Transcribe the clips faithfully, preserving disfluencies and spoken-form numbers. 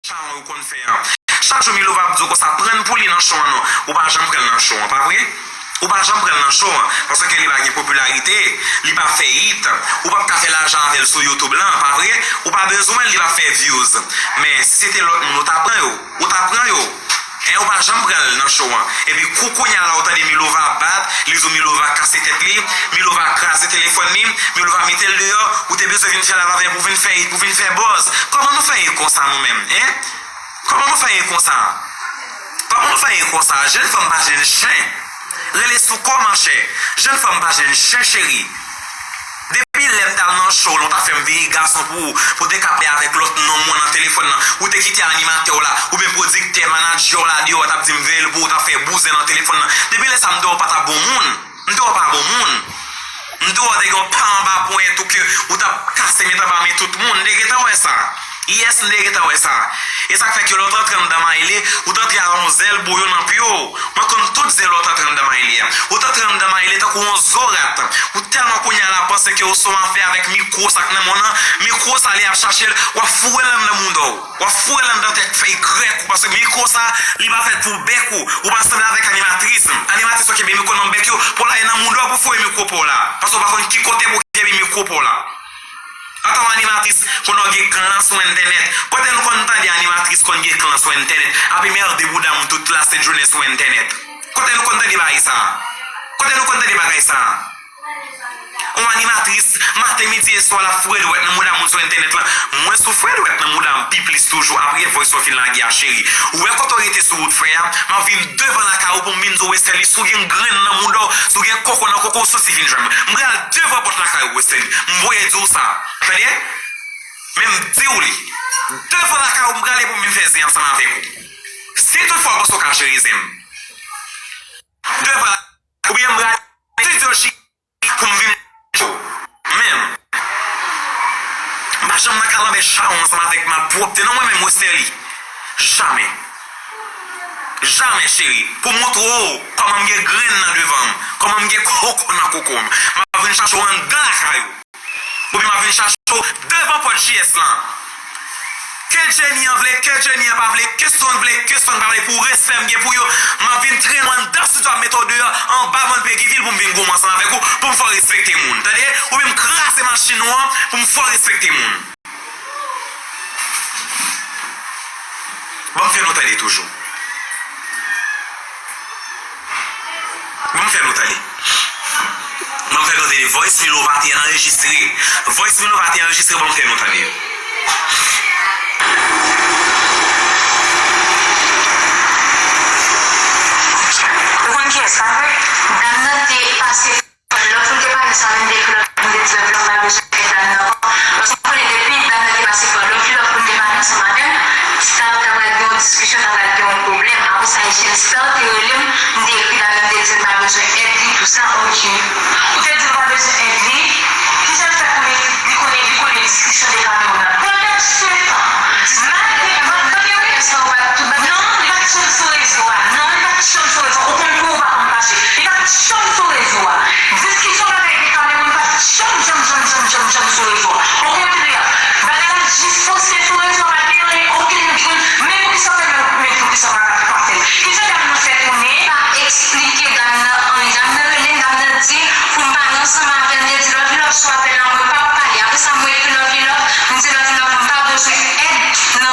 Charon yo konn fè an. Chak jou Milova ap di w konsa, pran n pou li nan show an non. Ou pa janm pran l nan show an, pa vre? Ou pa janm pran l nan show an, paske li pa gen popilarite, li pa fè hit. Ou p ap ka fè lajan avè l sou YouTube lan, pa vre? Ou pa bezwen l, li p ap fè views. Men si se te lòt moun, ou ta pran yo. Ou ta pran yo. E ou pa janm pran l nan show an. Epi kou kounye a la ou tande Milova ap bat, li di w Milova kase tèt li, Milova kraze telefòn li, Milova mete l deyò, ou te bezwen vin fè love avè l pou vin fè, pou vin fè buzz. Kòman nou fè ye konsa nou menm, en? Kòman nou fè ye konsa? Kòman nou fè ye konsa? Jèn fanm pa jèn chen. Rele sou kò w, manchè. Jèn fanm pa jèn chen, cheri. Depi lè m t al nan show la, ou t ap fè m veye gason pou ou, pou w te ka pale avèk lòt nonm ou nan telefòn nan. Ou te kite animatè w la, oubyen pwodiktè, manadjè w la deyò, t ap di m veye l pou ou, t ap fè bouzen nan telefòn nan. Depi lè sa a, m te wè w pa t ap bon moun. M te wè w pa bon moun. M te wè w te gen yon pa anba ponyèt ou ke ou t ap kase met anba men tout moun. M te gentan wè sa. Yes, m te gentan wè sa. E sa k fè ke lè w t antre anndan Maile, ou t antre a yon zèl bouyon nan pye w. Mwen konn tout zèl ou t antre anndan Maile a. Ou t antre anndan Maile tankou yon zo rat. Ou tèlman kounye a la panse ke w se yon afè avèk mikwo sa k nan men w nan. Mikwo sa li ap chache l, w ap foure l anndan mouda w. W ap foure l anndan tèt fèy grèk ou, paske mikwo sa, li pa fèt pou bèk ou. Ou pa sanble avèk animatris. Animatris yo kenbe mikwo nan bèk yo, pou l ale nan mouda w pou foure mikwo pou w la. Paske w pa konn ki kote pou kenbe mikwo pou w la. Antan w animatris, konnen w gen klan sou entènèt. Kote nou konn tande animatris konn gen klan sou entènèt? Ap enmède bouda moun tout lasent jounen sou entènèt. Kote nou konn tande bagay sa a? Kote nou konn tande bagay sa a? Yon animatris, maten, midi e swa, l ap foure dwèt nan mouda moun sou entènèt lan. Mwen sou foure dwèt nan mouda m pi plis toujou apre voice ou fin lage a, cheri. Ou wè kote w rete sou wout frè a? M ap vin devan lakay ou pou m vin di w Westerlie, si w gen grenn nan mouda w, si w gen koko nan koko w, soti vin jwenn mwen. M pral devan pòt lakay ou Westerlie. M voye di w sa. Tande? Men m di w li. Devan lakay ou m prale pou m vin fè zen ansanm avèk ou. Si toutfwa w panse w ka jere zen m. Devan lakay ou, oubyen m prale fizyo chik pou m vin cho. Men, m pa janm nan kalanbè chawon ansanm avèk malpwòpte non, mwen menm Westerlie. Jamè. Jamè, cheri. Pou montre w kòman m gen grenn nan devan m, kòman m gen koko nan koko m. M ap vin chache w anndan lakay ou. Oubyen m ap vin chache w devan pòt J S lan. Ke Jenny an vle, ke Jenny an pa vle, ke Strong vle, ke Strong pa vle, pou respè m gen pou yo, m ap vin trennen w anndan estidyo, m ap mete w deyò, anba bann Peggyville pou m vin goumen ansanm avèk ou, pou m fè w respekte moun. Tande? Ou menm kraze machin ou an, pou m fè w respekte moun. Ban m fè nou tande toujou. Ban m fè nou tande. Ban m fè nou tande. Voice Milova te anrejistre. Voice Milova te anrejistre, ban m fè nou tande. Ou konn kiyès la vre? Dam nan te pase Lòt moun te pale sa, men m te ekri lòt moun, m te di lòt moun m pa bezwen èd dam nan ankò. Paske m konnen depi dam nan te pase pran lòt fi, lòt moun te pale ansanm avè m, sa t ap pral gen yon diskisyon, t ap pral gen yon pwoblèm. Apre sa, Echèn Star te rele m, m te ekri dam nan, m te di l m pa bezwen èd li, tou sa, oke. Ou te di l ou pa bezwen èd li, kijan l fè konnen li konnen, li konnen diskisyon de Cameroun nan? Pandan se tan, malgre, malgre, non, li pa t janm sou rezo a. Non, li pa t janm sou rezo a. Ou konn kou ou pa konn mache. Li pa t janm sou rezo a. Diskisyon bagay de Cameroun pa t janm, janm, janm, janm, janm, janm sou rezo a. Okontrè, bagay la jis poste sou rezo a, pa gen anyen, okenn moun ki konn. Men poukisa w fè, men, men poukisa w pa ka pa fè l? Kijan dam nan fè konnen? Pa eksplike dam nan anyen. Dam nan rele m, dam nan di pou m pale ansanm avè l. M te di love you love sou apèl la, mwen p ap pale. Apre sa, mwen ekri love you love, m di love you love, m pa bezwen èd nan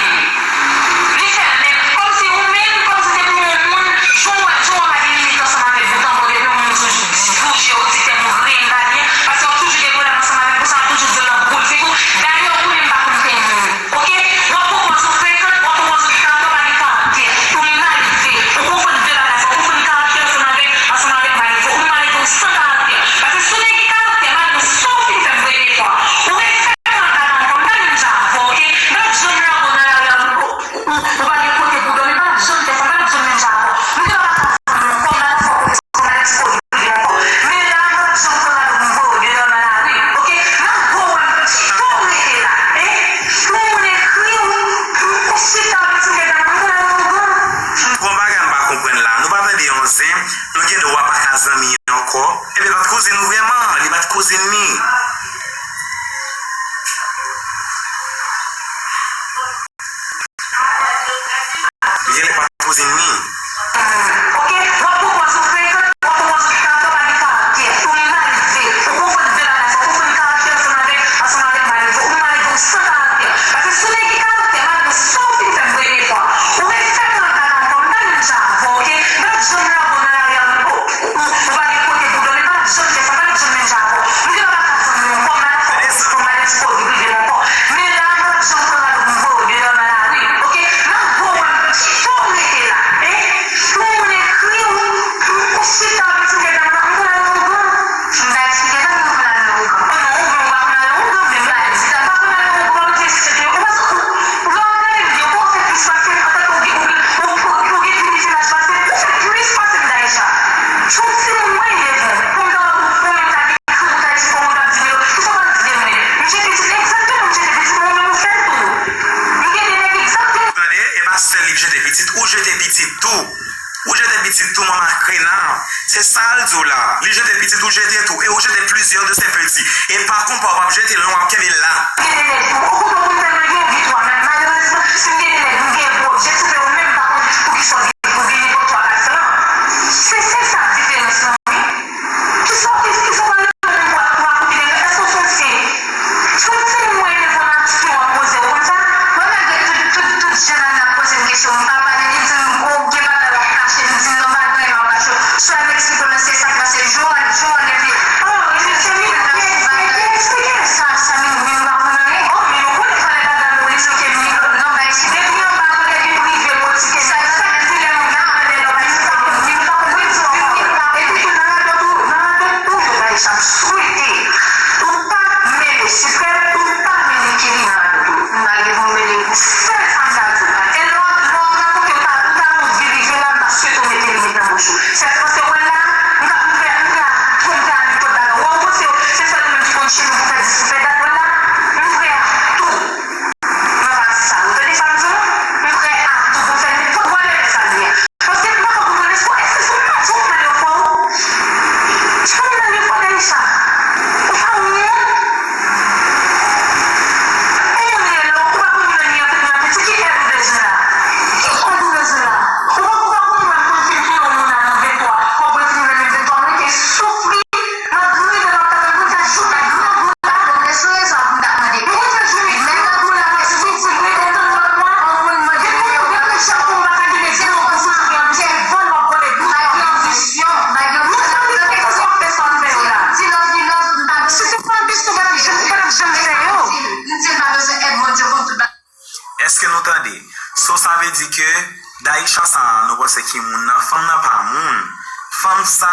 menm. Li fè menm, kòmsi ou menm, kòmsi se pou yon moun, jan w wè, jan w wè pa gen limit ansanm avèk ou, tankou depi yon moun sou bouje, ou di tèm ou griyen pa byen, paske w ap toujou gen pwoblèm ansanm avèk ou, sa w ap toujou di l nan boul figi w. Dayè, ou menm pa konn tèm ou. Oke? W ap pran pòz ou frekan, w ap pran pòz ou di karaktè w pa gen karaktè. Ou mal élve, ou konfonn de bagay sa, ou konfonn karaktè ansanm avèk, ansanm avèk mal élve. Ou mal élve, ou san karaktè. Paske si w te gen karaktè, malgre sa w fin fè m premye fwa, ou ret fè m angajan ankò, m pa menm jan avè w, oke? M p ap janm lage w nan lari a, ou, ou, ou pa gen kote pou dòmi, m p ap janm fè sa, m p ap janm menm jan avè w. M te pa ka zanmi w ankò, m pa ka fè w konesans, m pa ka dispoze. Men la, m p ap janm pran rad pou m voye w deyò nan lari, oke? Nan gwo wè m, tou rete la, en? Pou moun ekri w, pou, pou chita w, ti nèg la, m pral nan ougan. Gon bagay m pa konprann la. Nou pa tande yon zen, nou gen dwa pa ka zanmi ankò. Ebyen, l pa t kouzin ou vrèman, li pa t kouzin li. Li genlè pa t kouzin li. Oke, w ap pran pòz ou frekan, w ap pran pòz ou di karaktè w pa gen karaktè. Ou mal élve, ou konfonn de bagay sa, ou konfonn karaktè ansanm avèk, ansanm avèk mal élve. Ou mal élve, ou san karaktè. Paske si w te gen karaktè, malgre sa w fin fè m premye fwa, ou ret fè m angajan ankò, m pa menm jan avè w, oke? M p ap janm lage w nan lari a, ou, ou, ou pa gen kote pou dòmi, m p ap janm fè sa, m p ap janm menm jan avè w. M te pa ka zanmi w ankò, m pa ka fè w konesans, m pa ka dispoze rive ankò. Men la, m p ap janm pran rad pou m voye w deyò nan lari, oke? Nan gwo wè m, tou rete la, en? Pou moun ekri w, pou, pou chita w, ti nèg la, m pral nan ougan. M pa eksplike sa, m pral nan ougan. An non, ou menm, ou pa pral nan ougan, men m pa di sa, m pa pral nan ougan, m te sete, ou pa, ou, lè w ap gade m byen, ou fè plis pase m, antanke ou gen, ou gen, ou, ou, ou gen plis laj pase m, ou fè plis pase m, Daïcha. Se yon timoun mwen ye, bon, pou m ta, pou, pou m ta gen Ou ta di kòman w t ap di m yo? Kisa w pral di de mwen? M jete pitit, egzakteman, m jete pitit mwen, ou menm ou fè l tou. M gen de nèg egzakteman. Tande, e pa sèl li k jete pitit, ou jete pitit tou. Ou jete pitit tou, manman Krena. Se sa l di w la. Li jete pitit, ou jete tou. E ou jete plusieurs de ses petits. E pa konpa, w p ap jete l non, w ap kenbe l la. M gen de nèg tou. Ou konnen pou m tèlman gen vi twa, men malerezman, si m gen de nèg, m gen gwo objektif, e ou menm pa konn poukisa w gen pou vini pou twa kat flan. Se, se sa diferans lan, wi. Kisa w, kisa w pale pou mwen pou akoute de nèg? Èske w se yon fi? Se yon timoun mwen ye pou n ap, pou w ap poze w konsa? Mwen malgre tout, tout, tout jan n ap poze m kesyon, m pa pale, li di m, "Ou gen bagay w ap kache," m di, "Non, pa gen anyen m ap kache w." Sè m eksplike mwen se sa k pase, Joel, Joel epi, oh, se, se li menm k ap sou bagay. Eksplike sa, sa, men, men m pa konn anyen. Oh, men nou konnen sa lè bagay nou eksplike, men non, bay, depi anba nou, depi prive, mwen ti ke sa, sa, depi lè m nan, lè lòt pa di m pa konn, men m pa konn, men m pa konn, epi tou nan radòt ou, nan radòt ou yo bay sa, m swete ou pa mele Supreme, ou pa mele Kenny nan radòt ou. M pa gen pou m mele pou sèl sa m ta di w. E lè w ap, lè w ap ke nou tande? So sa vle di ke Daïcha sa a, nou panse ki moun nan, fanm nan pa moun. Fanm sa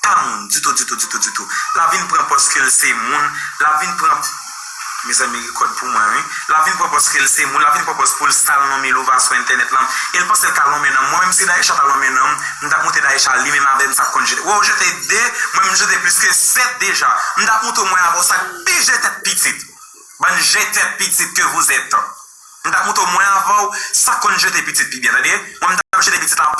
pa moun ditou, ditou, ditou, ditou. L ap vin pran pòz ke l se moun, l ap vin pran, mezanmi, rekòd pou mwen, wi. L ap vin pran pòz ke l se moun, l ap vin pran pòz pou l sal non Milouva sou entènèt lan. E l panse l ka lonmen nan m. Mwen menm, si Daïcha ta lonmen nan m, m t ap montre Daïcha li menm avè m sa k konn jete. Wè, w jete de, mwen menm, m jete plis ke sèt deja. M t ap montre w mwen avè w sa k pi je tèt pitit. Bann je tèt pitit que vous êtes. M t ap montre w mwen avè w sa k konn jete pitit pi byen, tande? Mwen, m t ap jete pitit la